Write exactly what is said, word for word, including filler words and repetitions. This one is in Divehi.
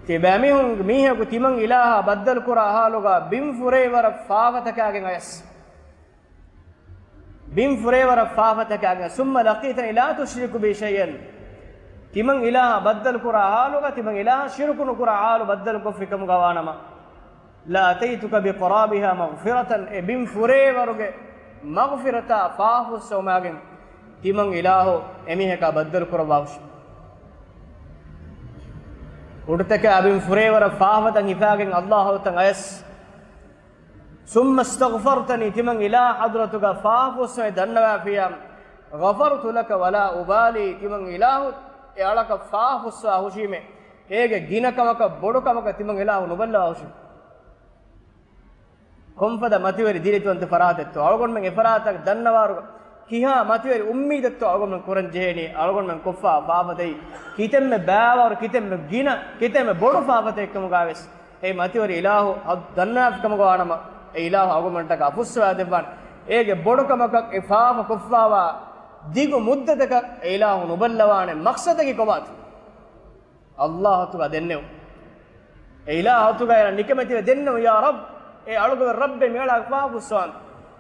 ތިބޭ މީހުން، މީހަކު ތިމަން އިލާހާ ބައްދަލު ކުރާ ހާލުގަ ބިން ފުރޭވަރަށް ފާފަތަކާގެން އަޔަސް. ބިން ފުރޭވަރަށް ފާފަތަކާގެން، ثم لقيتني لا تشرك بي شيئا. ތިމަން އިލާހާ ބައްދަލު ކުރާ ހާލުގަ، ތިމަން އިލާހަށް ޝިރުކު ނުކުރާ ހާލު ބައްދަލު ކޮށްފި ކަމުގަ ވާނަމަ، لأتيتك بقرابها مغفرة، އެ ބިން ފުރޭވަރުގެ މަޣްފިރަތާ ފާފަ ފުއްސަވުމާގެން ތިމަން އިލާހު އެމީހަކާ ބައްދަލު ކުރައްވާށި. ކުޑަތަކާ ބިން ފުރޭވަރަށް ފާފަތައް ހިފާގެން ﷲ އަތަށް އަޔަސް. ثم استغفرتني، ތިމަން އިލާހު ޙަޟްރަތުގަ ފާފަ ފުއްސަވައި ދަންނަވާފިޔާ، غفرت لك ولا أبالي، ތިމަން އިލާހު އެ އަޅަކަށް ފާފަ ފުއްސަވާ ހުށީމޭ، އޭގެ ގިނަ ކަމަކަށް ބޮޑު ކަމަކަށް ތިމަން އިލާހު ނުބައްލަވާ ހުށީ. ކޮންފަދަ މަތިވެރި ދީންތެރިވަންތަ ފަރާތެއްތޯ އަޅުގަނޑުމެން އެފަރާތަށް ދަންނަވާރު، ކިހާ މަތިވެރި އުއްމީދެއްތޯ އަޅުގަނޑުމެން ކުރަން ޖެހޭނީ؟ އަޅުގަނޑުމެން ކޮށްފާ ފާފަތައް ކިތަންމެ ބައިވަރު، ކިތަންމެ ގިނަ، ކިތަންމެ ބޮޑު ފާފަތައް އެއްކަމުގައިވެސް، އެ މަތިވެރި އިލާހު ދަންނަވާފި ކަމުގަ ވާނަމަ، އެ އިލާހު އަޅުގަނޑުމެންޓަކަށް އަފުއްސަވާ ދެއްވާނެ. އޭގެ ބޮޑު ކަމަކަށް އެ ފާފަ ކޮށްފާވާ ދިގު މުއްދަތަކަށް އެ އިލާހު ނުބައްލަވާނެ. މަޤްޞަދަކީ ކޮބާތޯ؟ ﷲ އަތުގަ ދެންނެވު. އެ އިލާހު އަތުގަ އޭނަ ނިކަމެތިވެ ދެންނެވު، ޔާ ރައްބް، އޭ އަޅުގަނޑު ރައްބޭ، މި އަޅާ ފާފަ ފުއްސަވާން.